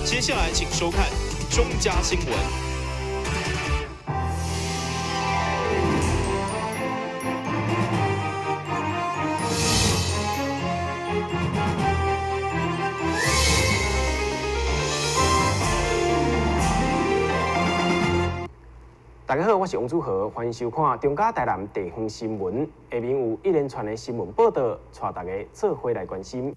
接下來請收看中嘉新聞。大家好，我是王祖豪，歡迎收看中嘉台南地方新聞。下面有一連串的新聞報道，帶大家做伙來關心。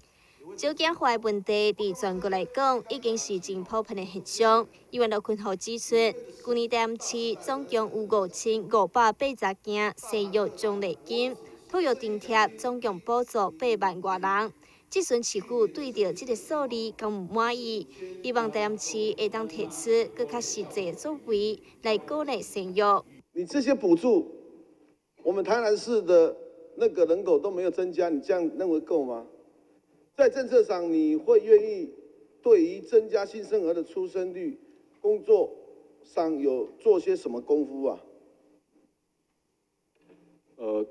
少子化的問題，佇全國來講，已經是真普遍的現象。議員羅坤豪指出，舊年台南市總共有5580件生育獎勵金、托育津貼，總共補助8萬外人。這陣市府對著這个數字敢毋滿意，希望台南市會當提出閣較實際的作為來鼓勵生育。你這些補助，我們台南市的那個人口都沒有增加，你這樣認為夠嗎？在政策上，你會願意對於增加新生兒的出生率，工作上有做些什麼功夫啊？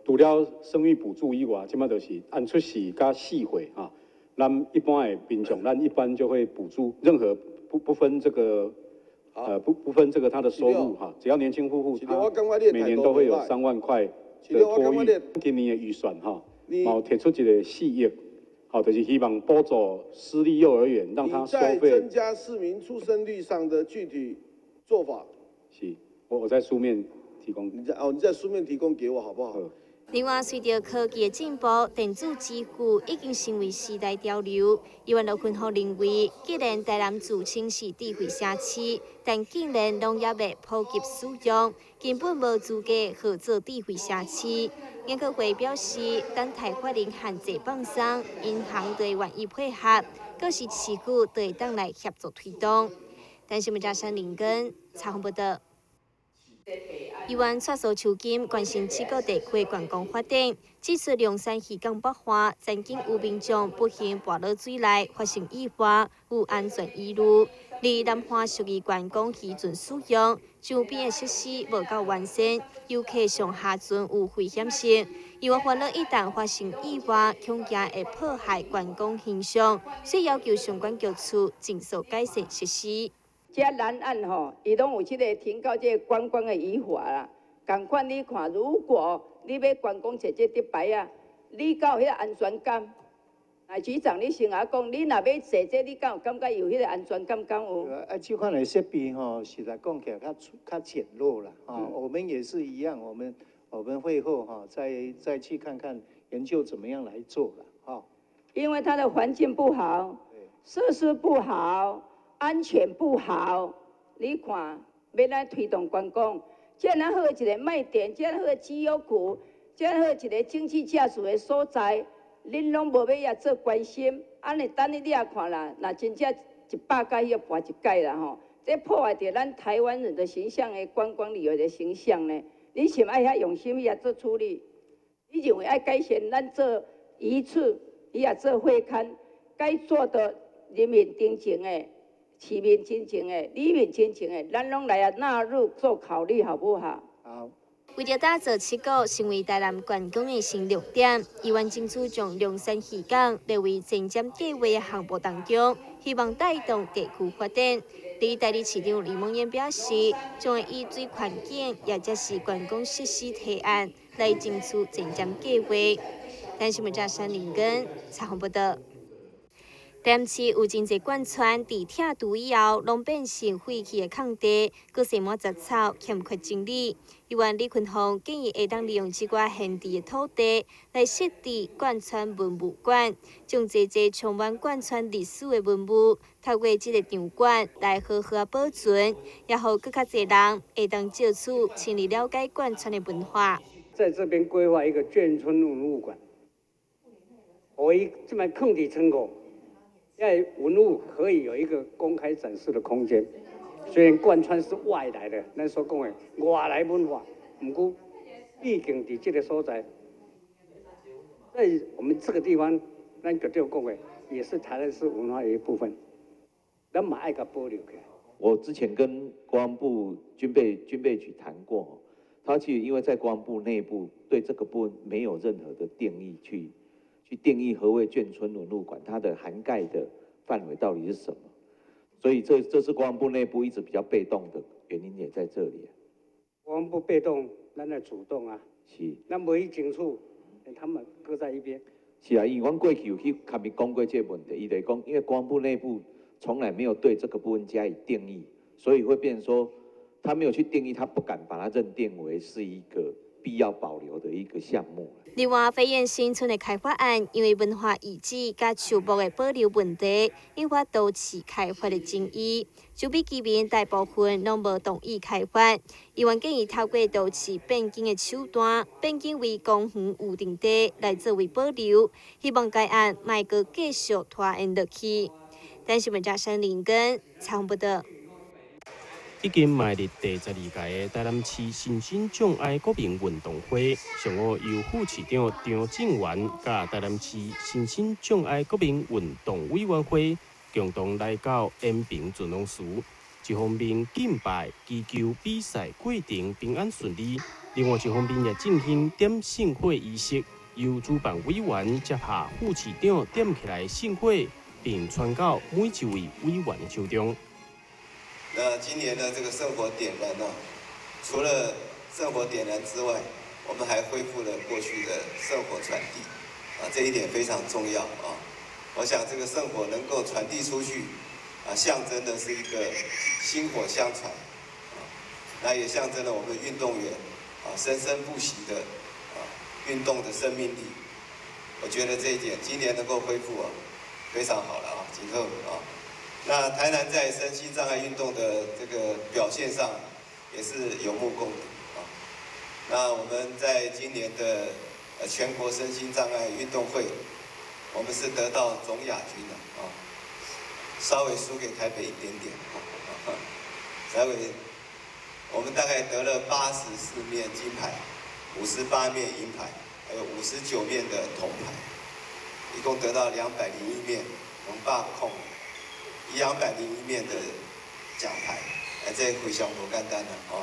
除了生育補助以外，這擺就是按出世佮4歲哈，咱一般的民眾，咱一般就會補助，任何不分這個，不分這個他的收入哈，只要年輕夫婦，他每年都會有3萬塊的托育。今年的預算哈，有提出一個4億，好，就是希望補助私立幼兒園，讓他收費。在增加市民出生率上的具體做法。是，我在書面提供。你在書面提供給我好不好？另外，隨著科技的進步，電子支付已經成為時代潮流。議員羅坤豪認為，既然台南自稱是智慧城市，但竟然攏猶未普及使用，根本無資格號做智慧城市。研究會表示，等待法令限制放鬆，銀行都會願意配合，閣是市府都會當來協助推動。但是，記者林根採訪報導。議員蔡蘇秋金關心七股地區觀光發展，指出龍山漁港北岸曾經有民眾不幸跋落水內發生意外，有安全疑慮。而南岸屬於觀光漁船使用，周邊的設施無夠完善，遊客上下船有危險性。議員煩惱一旦發生意外，恐驚會破壞觀光形象，所以要求相關局處盡速改善設施。這南岸吼，伊攏有這个停靠這个觀光的漁筏啦。仝款你看，如果你欲觀光坐這竹排仔，你敢有彼个安全感？啊，局長，你先共我講，你若欲坐這，你敢有感覺有彼个安全感？敢有？啊，這款的設備吼，實在講起來較簡陋啦。啊，我們也是一樣，我們會後哈，再去看看研究怎麼樣來做啦。哈，因為它的環境不好，設施不好。安全不好，你看，欲來推動觀光，這麼好一个賣點，這麼好的績優股，這麼好一个經濟價值的所在，恁攏無欲遐做關心，按呢等你你也看啦，若真正100屆彼跋一屆啦吼，這破壞著咱台灣人的形象的觀光旅遊的形象呢？你是毋愛遐用心遐做處理？你認為愛改善咱做魚處，伊也做會勘，該做的人民親情的。市民親情的、里民親情的，咱攏來啊納入做考慮，好不好？好。為著打造七股成為台南觀光的新亮點，議員爭取將龍山漁港列為前瞻計畫的項目當中，希望帶動地區發展。佇代理市長李孟諺表示，將會以水環境，也則是觀光設施提案來爭取前瞻計劃。但是，記者山林根採訪報導。台南市有真濟貫村，佇拆除以後，攏變成廢棄的空地，閣生滿雜草，欠缺整理。議員李坤鳳建議，會當利用這寡閒置的土地來設置貫村文物館，將濟濟充滿貫村歷史的文物，透過這个場館來好好保存，也予閣較濟人會當藉此深入了解貫村的文化。在這邊規劃一個眷村文物館，予伊這擺囥佇倉庫。在文物可以有一個公開展示的空間，雖然貫村是外來的，咱所講的外來文化，毋過畢竟佇這个所在，在我們這個地方，咱絕對講的也是台南市文化的一部分，咱嘛愛共保留起來。我之前跟國防部軍備局談過，他其實因為在國防部內部對這個部分沒有任何的定義去定義何謂眷村文物館，它的涵蓋的範圍到底是什麼？所以這是國防部內部一直比較被動的原因，也在這裡。國防部被動，咱來主動啊。是。咱無去爭取，他們擱在一邊。是啊，因為阮過去有去共伊講過這個問題，伊就講，因為國防部內部從來沒有對這個部分加以定義，所以會變成說，他沒有去定義，他不敢把它認定為是一個必要保留的一個項目。另外，飛燕新村的開發案，因為文化遺址佮樹木的保留問題，引發都市開發的爭議。周邊居民大部分攏無同意開發，議員建議透過都市變更的手段，變更為公園預定地來作為保留，希望該案莫閣繼續拖延落去。台視新聞張林根採訪報導。已經邁入第12屆的台南市身心障礙國民運動會，上午由副市長張正元佮台南市身心障礙國民運動委員會共同來到延平尊龍祠，一方面敬拜祈求比賽過程平安順利，另外一方面也進行點聖火儀式，由主辦委員接下副市長點起來聖火，並傳到每一位委員的手中。那今年的這個聖火點燃呢，除了聖火點燃之外，我們還恢復了過去的聖火傳遞，啊，這一點非常重要啊。我想這個聖火能夠傳遞出去，啊，象徵的是一個薪火相傳，啊，那也象徵了我們運動員啊生生不息的啊運動的生命力。我覺得這一點今年能夠恢復啊，非常好了啊，真好啊。那台南在身心障礙運動的這個表現上，也是有目共睹啊。那我們在今年的全國身心障礙運動會，我們是得到總亞軍的啊，稍微輸給台北一點點啊，稍微，我們大概得了84面金牌，58面銀牌，還有59面的銅牌，一共得到201面，200。201面的獎牌，哎，這非常無簡單啦，哦。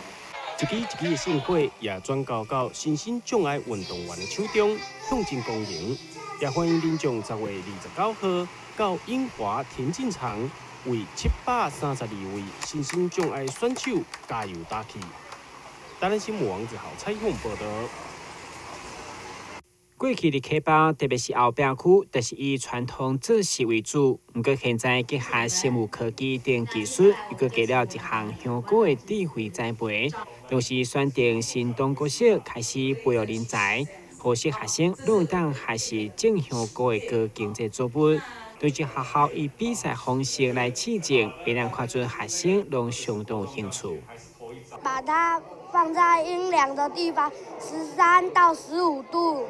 一支一支的聖火也轉交到身心障礙運動員的手中，象徵光榮。也歡迎民眾10月29號到永華田徑場，為732位身心障礙選手加油打氣。台南新聞王子豪採訪報導。過去佇溪包，特別是後壁區，就是以傳統做食為主。毋過現在結合生物科技等技術，又閣加了一項香菇的智慧栽培，同時選定新東國小開始培育人才，予學生攏會當學習種香菇的高經濟作物。對這學校以比賽方式來試種，會當看出學生攏相當有興趣。把它放在陰涼的地方，13到15度。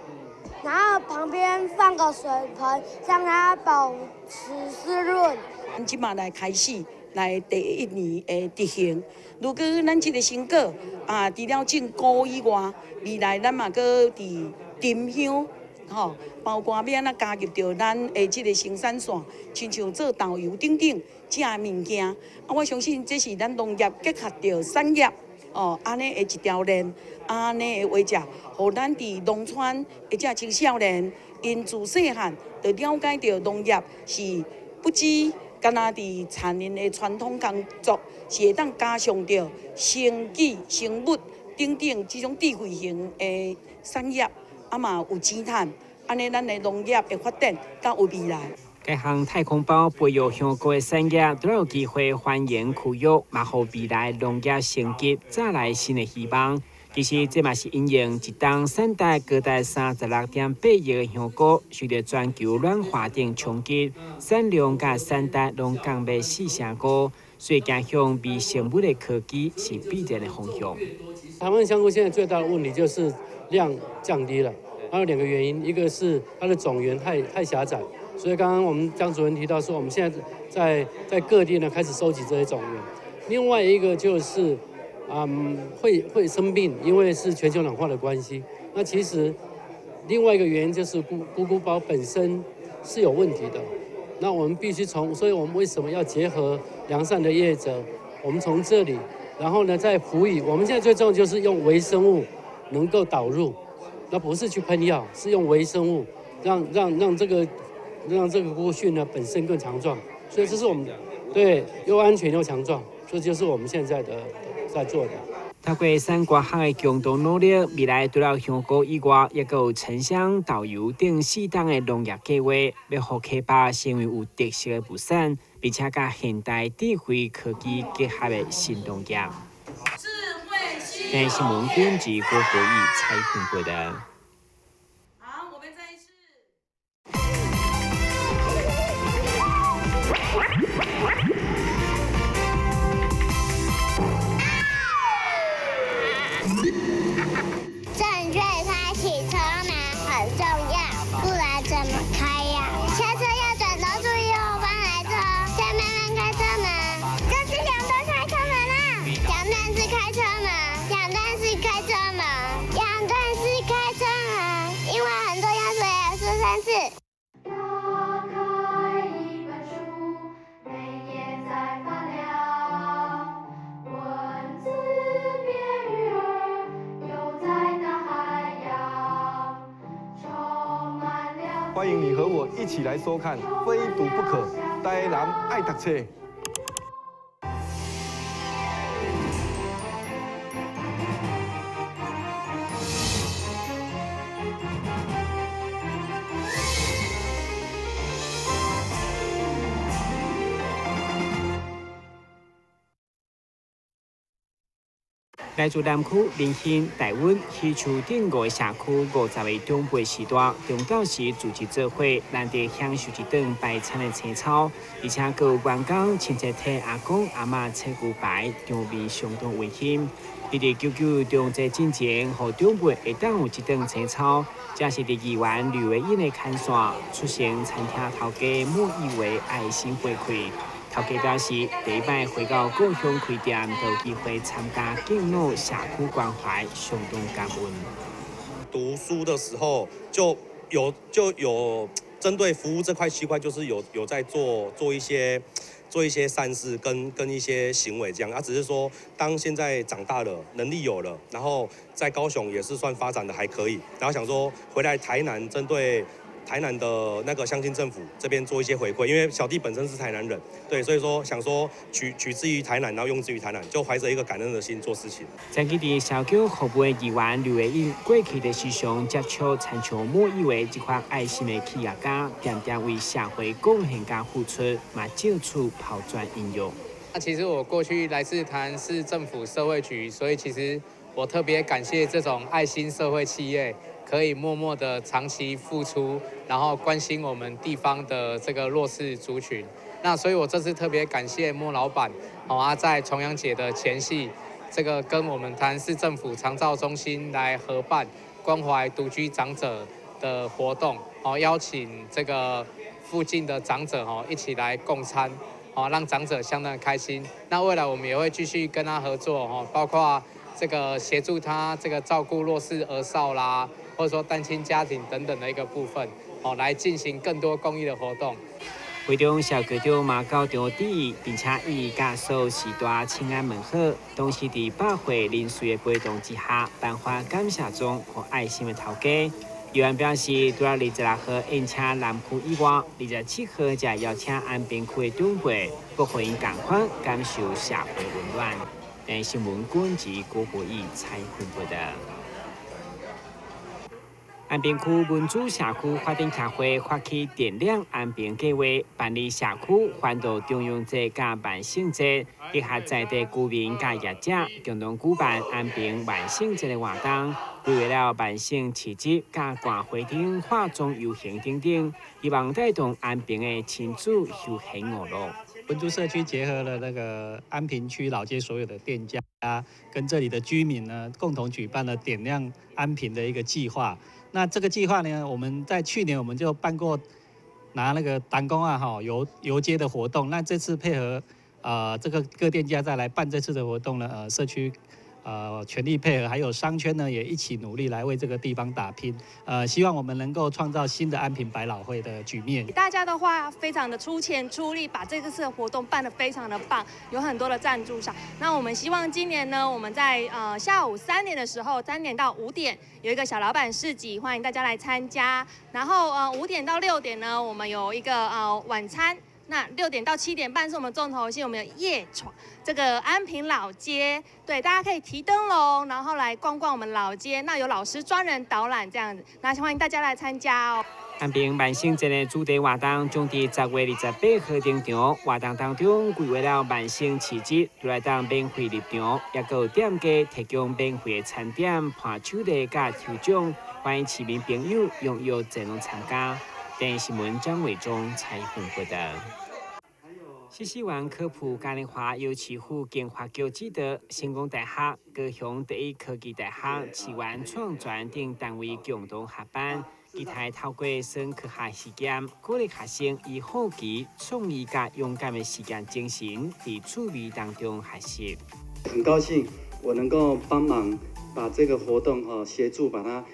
然後旁邊放個水盆，讓它保持濕潤。咱這馬來開始來第一年的執行。如果咱這個成果啊，除了種菇以外，未來咱嘛閣佇沉香，吼，包括欲按怎加入著咱的這個生產線，親像做豆油等等這个物件。啊，我相信這是咱農業結合著產業。哦，按呢的一條鏈，按呢的話者，予咱佇農村的這青少年，𪜶自細漢就了解著農業是不只干焦佇田裡的傳統工作，是會當加上著生技、生物等等這種智慧型的產業，啊嘛有錢趁，按呢咱的農業會發展較有未來。該項太空包培育香菇的產業，都有機會繁榮區域，嘛予未來農業升級，帶來新的希望。其實這嘛是因應一冬產值高達36.8億的香菇，受著全球暖化等衝擊，產量佮產值攏降欲四成五，所以走向微生物的科技是必然的方向。台灣香菇現在最大的問題就是量降低了，還有兩個原因，一個是它的種源太狹窄。所以剛剛我們江主任提到說，我們現在在各地呢開始收集這些種源。另外一個就是，會生病，因為是全球暖化的關係。那其實另外一個原因就是菇菇包本身是有問題的。那我們必須從，所以我們為什麼要結合良善的業者？我們從這裡，然後呢再輔以，我們現在最重要就是用微生物能夠導入，那不是去噴藥，是用微生物讓這個菇蕈呢本身更強壯，所以這是我們對。对，又安全又强壮，这就是我们现在的在做的。透过产官学的共同努力，未来除了香菇以外，也阁有沉香、豆油等适当的农业计划，欲予溪坝成为有特色的物产，并且佮现代智慧科技结合的新农业。台视新闻编辑郭国义采访报道。好，我们再一次。正确开启车门很重要，不然怎么开呀？下车要转头注意后方来车，再慢慢开车门。这是两段开车门啦，两段式开车门，两段式开车门，两段式开车门，因为很重要，所以要说三次。打开一本书，每页在发亮，文字变鱼儿，游在大海洋，充满了。欢迎你和我一起来收看《非读不可》，台南爱读册。来自南区、林兴、大温、喜树等五个社区50位长辈时代，中昼时组织做伙，难得享受一顿排餐的清操，而且阁有员工亲切替阿公阿嬷切牛排，场面相当温馨。2099中节进前，予长辈会当有一顿清操，这是伫议员吕维英的牵线，促成餐厅头家莫以为爱心回馈。头家表示，第一摆回到故乡开店，就有机会参加敬老社区关怀，相当感恩。读书的时候就有针对服务这块区块，就是有在做一些善事跟一些行为这样，只是说当现在长大了，能力有了，然后在高雄也是算发展的还可以，然后想说回来台南，针对台南的那个乡亲政府这边做一些回馈，因为小弟本身是台南人，对，所以说想说取之于台南，然后用之于台南，就怀着一个感恩的心做事情。曾经伫社区服务的议员刘伟英，过去的时常接触亲像莫以为这款爱心的企业家，常常为社会贡献佮付出，嘛借此抛砖引玉。那其实我过去来自台南市政府社会局，所以其实我特别感谢这种爱心社会企业。可以默默的长期付出，然后关心我们地方的这个弱势族群。那所以我这次特别感谢莫老板，在重阳节的前夕，这个跟我们台南市政府长照中心来合办关怀独居长者的活动，邀请这个附近的长者一起来共餐，让长者相当开心。那未来我们也会继续跟他合作，包括这个协助他这个照顾弱势儿少啦，或者说单亲家庭等等的一个部分，来进行更多公益的活动。会中小局长嘛到场致意，并且伊佮所有时代请安问好。同时伫百岁人数的陪同之下，颁发感谢状予爱心的头家。议员表示，除了26号宴请南区以外，27号则邀请安平区的长辈，阁予𪜶仝款感受社会温暖。台视新闻军及郭国义采访报道。安平区文主社区发展协会发起点亮安平计划，办理社区环岛重阳节佮万圣节，结合在地居民佮业者共同举办安平万圣节的活动，规划了万圣市集、佮挂花灯、化妆游行等等，希望带动安平的亲子休闲娱乐。文竹社区结合了那个安平区老街所有的店家，跟这里的居民呢，共同举办了点亮安平的一个计划。那这个计划呢，我们在去年我们就办过拿那个弹弓啊哈游街的活动。那这次配合这个各店家再来办这次的活动呢，社区全力配合，还有商圈呢也一起努力来为这个地方打拼。希望我们能够创造新的安平百老汇的局面。大家的话非常的出钱出力，把这个次的活动办得非常的棒，有很多的赞助商。那我们希望今年呢，我们在下午3点的时候，3点到5点有一个小老板市集，欢迎大家来参加。然后5点到6点呢，我们有一个晚餐。那6点到7点半是我们重头戏，我们有夜闯这个安平老街，对，大家可以提灯笼，然后来逛逛我们老街。那有老师专人导览这样子，那欢迎大家来参加哦。安平万圣节的主题活动将伫10月28号登场。活动当中规划了万圣市集，除来当免费入场，也阁有店家提供免费的餐点、伴手礼佮抽奖，欢迎市民朋友踊跃前往参加。电视新闻张伟忠采访报道。新西园科普嘉年华由市府经发局指导，成功大学、高雄第一科技大学、市园创全等单位共同合办。期待透过算科学实验，鼓励学生以好奇、创意佮勇敢的实验精神，伫趣味当中学习。很高兴我能够帮忙把这个活动哈协助把它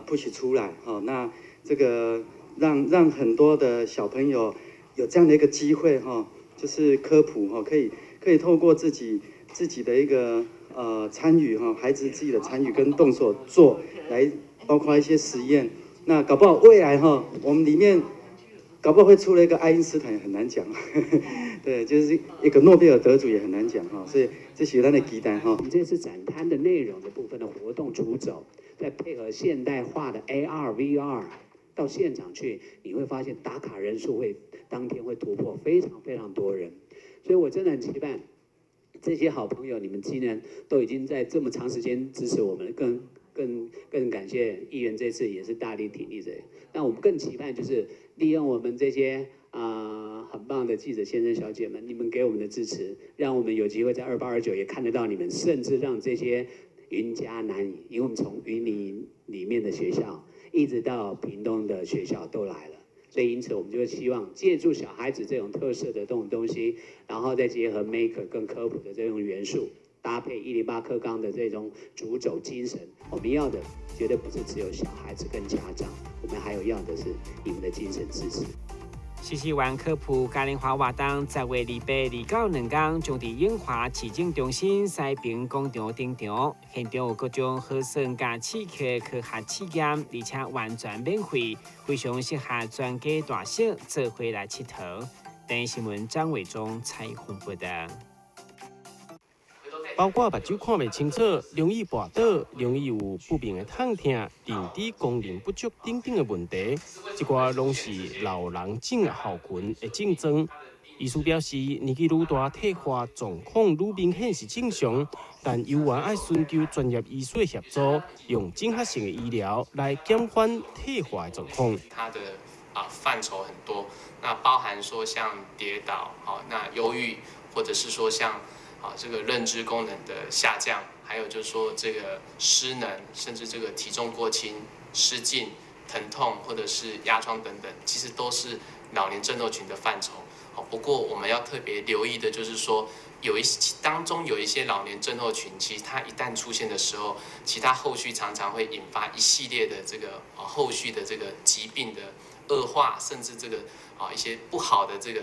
push 出来哈，那这个让很多的小朋友有这样的一个机会哈，就是科普哈，可以透过自己的一个参与哈，孩子自己的参与跟动手做来，包括一些实验。那搞不好未来哈，我们里面搞不好会出了一个爱因斯坦也很难讲，对，就是一个诺贝尔得主也很难讲哈，所以这是咱的期待哈。我们这次展摊的内容的部分的活动主轴，再配合现代化的 AR、VR 到现场去，你会发现打卡人数会当天会突破非常非常多人，所以我真的很期盼这些好朋友，你们今年都已经在这么长时间支持我们，更感谢议员这次也是大力挺立着。那我们更期盼就是利用我们这些很棒的记者先生小姐们，你们给我们的支持，让我们有机会在28、29也看得到你们，甚至让这些云嘉南宜，因为我们从云林里面的学校一直到屏东的学校都来了，所以因此我们就希望借助小孩子这种特色的这种东西，然后再结合 maker 跟科普的这种元素，搭配108课纲的这种主轴精神，我们要的绝对不是只有小孩子跟家长，我们还有要的是你们的精神支持。新西园科普嘉年华活动，10月28、29两工，将伫永华市政中心西平广场登场。现场有各种好耍佮刺激科学试验，而且完全免费，非常适合全家大小做伙来𨑨迌。电视新闻张伟忠采访报道。包括目睭看袂清楚、容易跋倒、容易有不明的痛疼、认知功能不足等等的问题，这寡拢是老人症候群的症状。医师表示，年纪愈大，退化状况愈明显是正常，但犹原爱寻求专业医师的协助，用整合性的医疗来减缓退化的状况。它的范畴很多，那包含说像跌倒，好，那忧郁，或者是说像这个认知功能的下降，还有就是说这个失能，甚至这个体重过轻、失禁、疼痛或者是压疮等等，其实都是老年症候群的范畴。好，不过我们要特别留意的就是说，有一些当中有一些老年症候群，其实它一旦出现的时候，其他后续常常会引发一系列的这个后续的这个疾病的恶化，甚至这个一些不好的这个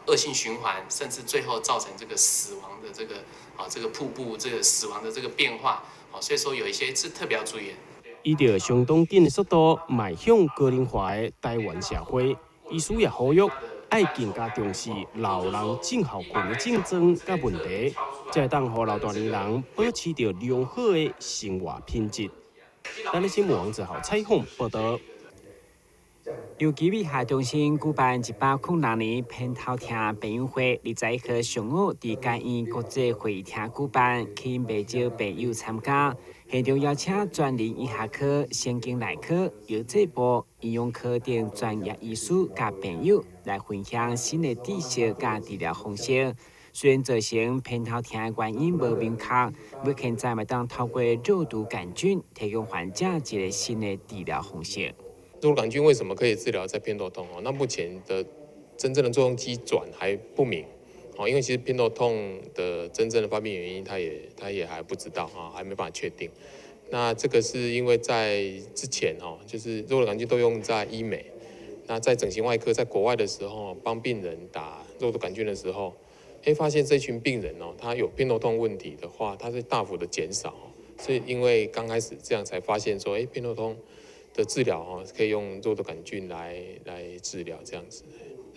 恶性循环，甚至最后造成这个死亡的这个瀑布这个死亡的这个变化，好，所以说有一些是特别要注意的。依著相当紧的速度迈向高龄化的台湾社会，医师也呼吁爱更加重视老人症候群的症状佮问题，才会当予老大年人保持著良好的生活品质。咱的新闻王子豪采访报道。由奇美学中心举办106年偏头痛病友会，21号上午伫嘉义国际会议厅举办，吸引袂少病友参加。现场邀请专临医学科、神经内科、药剂部、营养科等专业医师佮病友来分享新的知识佮治疗方式。虽然造成偏头痛的原因无明确，目前在会当透过肉毒杆菌提供患者一个新的治疗方式。肉毒杆菌为什么可以治疗在偏头痛？哦，那目前的真正的作用机转还不明。哦，因为其实偏头痛的真正的发病原因，他也还不知道啊，还没办法确定。那这个是因为在之前哦，就是肉毒杆菌都用在医美，那在整形外科在国外的时候，帮病人打肉毒杆菌的时候，哎，发现这群病人哦，他有偏头痛问题的话，他是大幅的减少。所以因为刚开始这样才发现说，哎，偏头痛的治疗哦，可以用肉毒杆菌来治疗这样子。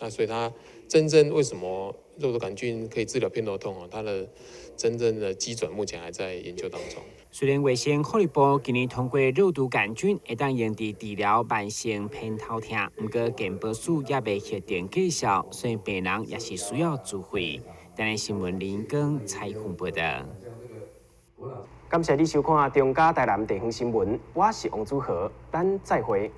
那所以它真正為什麼肉毒桿菌可以治療偏頭痛啊？它的真正的機轉目前還在研究當中。雖然衛生福利部今年通過肉毒桿菌會當用佇治療慢性偏頭痛，毋過健保署猶未核定價數，所以病人也是需要自費。台南新聞林光採訪報道。感謝你收看中嘉台南地方新聞，我是王祖豪，咱再會。